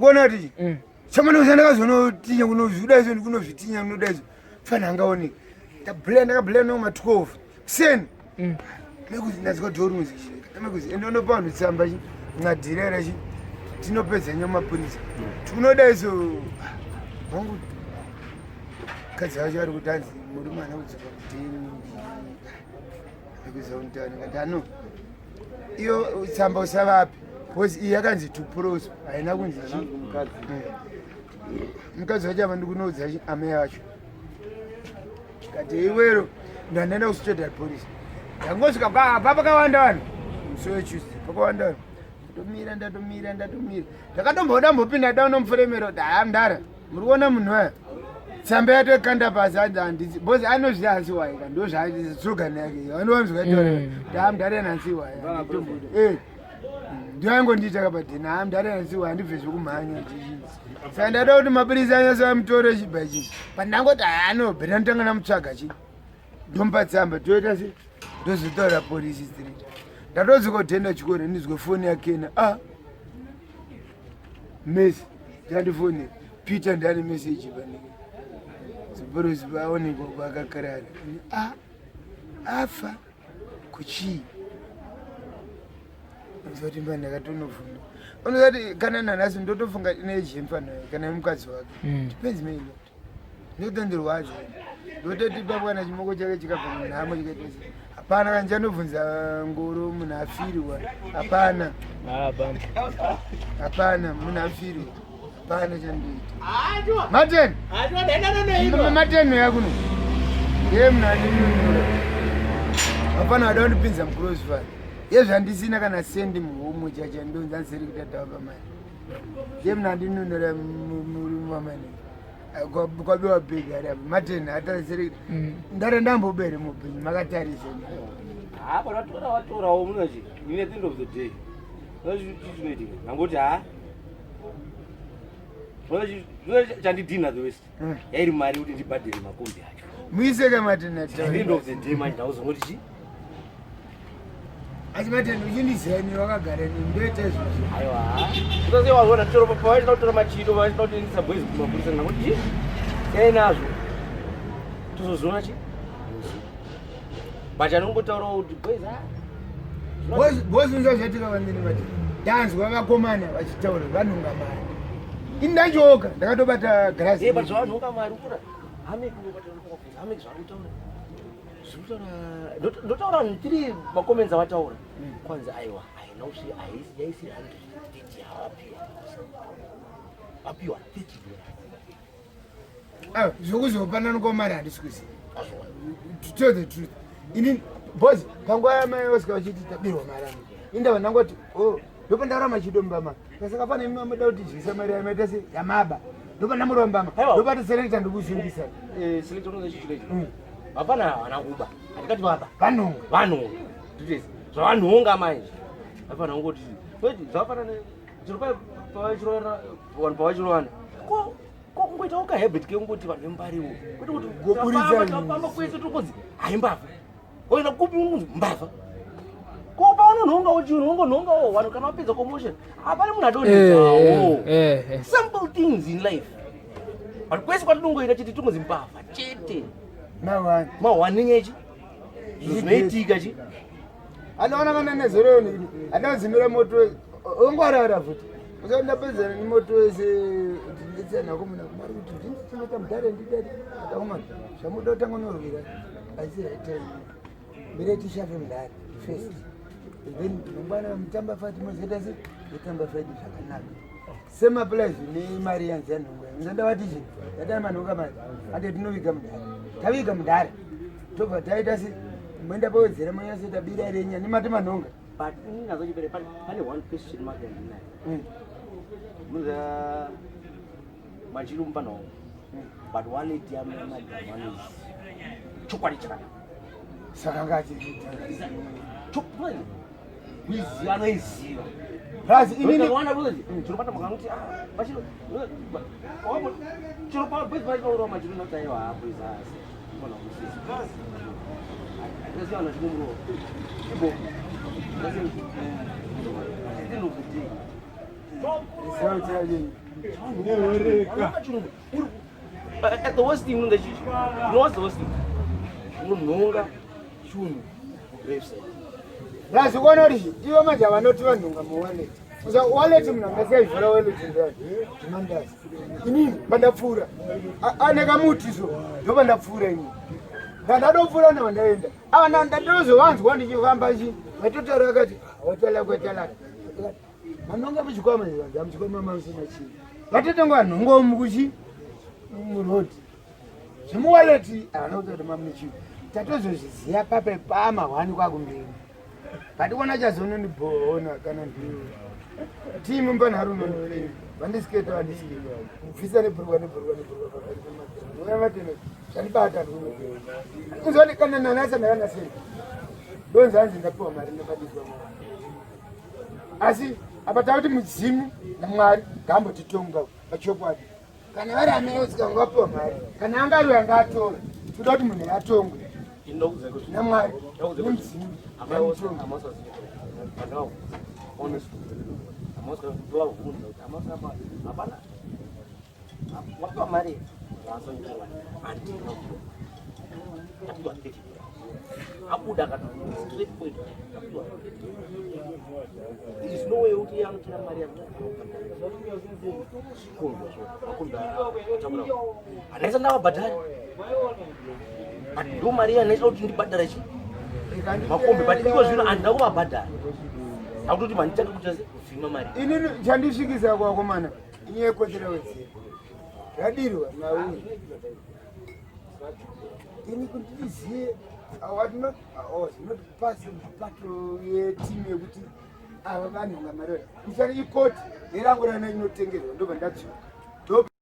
Kuona kuti chamana ndakazonotinya kunozviuda izvo ndikunozvitinya kunoda izvo fana angaoneka. Ndabhula ndakabhula no ma 12. Kuseni. Mekuzi ndazwa dhori muzisheka. Mekuzi ende unopa vanhu tsamba chi ngadhirera chi tinopedza nyaya mapurisa. Tikunoda izvo wangu kadzi vacho ari kuti hanzi murume ana kudzoka kudheni. Mekuzi auntaura ndikati ano iyo tsamba usavapi because iyi yakanzi to prosper haina kunzi chi mukadzi wacho ava ndikunoudza amai vacho kati iwero ndandaenda kustraight police ndangosvika pa pakawanda vanhu musi wetuesday pakawanda vanhu ndatomira ndatomira ndatomira ndakatomboda mbopinda daunomufuremero haa mdara muri kuona munhu aya tsamba yatokanda pasi hanzi handisi bcause anozviziva hansi waika ndo zvaaslogan yake vanovanzwa taa mdara nansi waya handitomboda eh ndiyo aingondiita kapadhena haa mdara nansi waya handibve zvekumhanya chichi saka ndada kuti mapurisa anyatso amutore chibva ichi pandangoti haano bhera ndotanga ndamutsvaga chi ndomupa tsamba toita se ndozotaura polisi street ndatodzoka kutenda chikoro ndizwe foni yakena ah Messi ndandifonera Peter ndane message panenge ziporosi paonekwa kwakakarara ah afa kuchii unozoti mba ndakatonofunga unozati kana nanhasi ndotofunga ine mfana kana mukadzi wake depends me ndotondirwadza ndototi ipapo kana chimoko chake chikabva munhamo chikaita se hapana kana chanobvunza ngoro munhu afirwa hapana hapana munhu afirwa hapana chandoita Martin Martin uya kuno ndiye munhu andinunura hapana wada kundipinza mucrossfire yezvandisina kana sendi muhomwe chacha ndonzi andisiri kutatawa pamari ndiye munhu andinunura murume wamani kwabiwa bhegi ari apa Martin atarisiri ndare ndambobere mupenyu makatarisa ha but vatora vatorawo munochi in at the end of the day chinoitika nangoti ha chandidhina the west yairi mari kuti ndibhadhere makombi acho muiseke Martin at the end of the day manje ndauzongoti chi asi Martin uchindiziva ini wakagara nini ndoita izvozvo aiwa usaziva waona toro pavachida kutora machito vachida kutoendesa boys kumapurisa nangoti chi siyai nazvo tozozviona chi but anongotaurawo kuti boys ha bosi unzazvatika vandini vati ndanzwa vakomana vachitaura vanonga mari ini ndachioka ndakatobata girazi Eh, but zvavanhonga mari ukura hameki hameki zvavari kutaura zviri kutaura ndotaura vanhu tiri macomments avataura kwanzi aiwa haina kusvi haisi yaisiri 130 yavapiwa vapiwa $30. Ah, zvokuzopanana mari handisi kuziva to tell the truth ini boss panguva yamai vasvika vachiti tabirwa mari angu indava ndangoti o ndopa ndarama chido mbama saka pane mamuda kuti dyisa mari yamaita se yamaba ndopa ndamurova mbama Aiwa. ndopa tiselekta ndikusungisa Eh, selector unoziva chichiro ichi hapana havana kuba handikati vaba vanonga vanhonga nditezi zvavanhonga manje hapana kungoti wait zvakafanana chero pavachirovana vanhu pavachirovana ko ko kungoitawo kahabit kekungoti vanhu vembariwo kwete kuti Goburitsa tafamba kwese tiri kunzi hai mbavha oenda kupi unonzi mbavha ko paunonhongawo chinhu unongonhongawo vanhu kana vapedza commotion hapana munhu adonhedzawo simple things in life but kwese kwatinongoita chete tinonzi mbavha chete mawani mahwani ichi zvinoitika chi anoona kana nezoroni adazimira moto ongwarara futi usati ndapedzana nemoto wese nditsana kumuna kumari kuti ndindichengeta mudhare ndidati atakumana zvamuda kutanga unorwira asi right time mbere tishafe mudhare first then mangwana mutamba fight mozoita se yotamba fight zvakanaka same applies nemari yanzi yanhongo nzanda vati chi yadai manhonga mari ate tinoviga mudhare taviga mudhare tobva taita se moenda pawedzera monyatso tabira renya nemati manhonga but ini nazochipere pane one question mark yandinayo muza machiri mupana wangu but wallet yamadam is chokwadi chakanaka saka ngati chokwadi kuiziva anoiziva plus inini wana chinopata makanoti machiro chiro boys vachivaurawa machiro noti aiwa boys asi mwana musisi andasiya vanhu vachimumurowa ibo at the end of the day The worst thing unonga chichi. You know what's the worst thing? Unonhonga chunhu graveside. Ndazvikuona kuti ivo manje vanoti vanhonga muwallet. Uza wallet munhu angasiya ivhura wallet ndani? Zvimandazi. Inini pandapfuura. Ane kamuti so ndopandapfuura inini. Ndandadopfuura ndovandaenda. Ava ndandozovanzwa ndichifamba chi. Vatotaura vakati watala kwatala. Manonga muchikwama izvi muchikwama mamusina chii. Vatotonga vanhonga mukuchi muroad. Zvemuwallet havana kutaura mamune chii. Tatozozviziva pape pama hwani kwakumberi. But kuona chazonondibhoona kana ndiwe. Team mpanharu unondipei. Vandisiketa vandisiketa. Kubvisa nebhurukwa nebhurukwa nebhurukwa pakati pematende. Uya matende zvandibata ndikunopewa. Kuzoti kana nanasa ndakanasei. Ndonzi hanzi ndapiwa mari ndakadizwa mari. Asi apa takuti mudzimu naMwari ngaambotitonga pachokwadi. Kana vari amai otsika ngapiwa mari. Kana anga ari anga atora. Toda kuti munhu atongwe. NaMwari nemudzimu. Wapiwa mari handina ndapiwa 30 abuda akati straight point ndapiwa there is no way kuti iye anotora mari yake kombi makombi atakura handaisa ndavabhadhari but ndo mari iya ndaisa kuti ndibhadhara chi makombi but iko zvino handina kuvabhadhara akutoti mandichati kuita se kuvhima mari Inini chandisvikisa kwakomana inyaya yekodzero wedzera radirwa nauri ini kuti ndizive I was not, I was not passing pato yeteam yekuti ava vanhu ngamareva ndichari ikoti yerangu rana inotengerwa ndobva ndadzoka.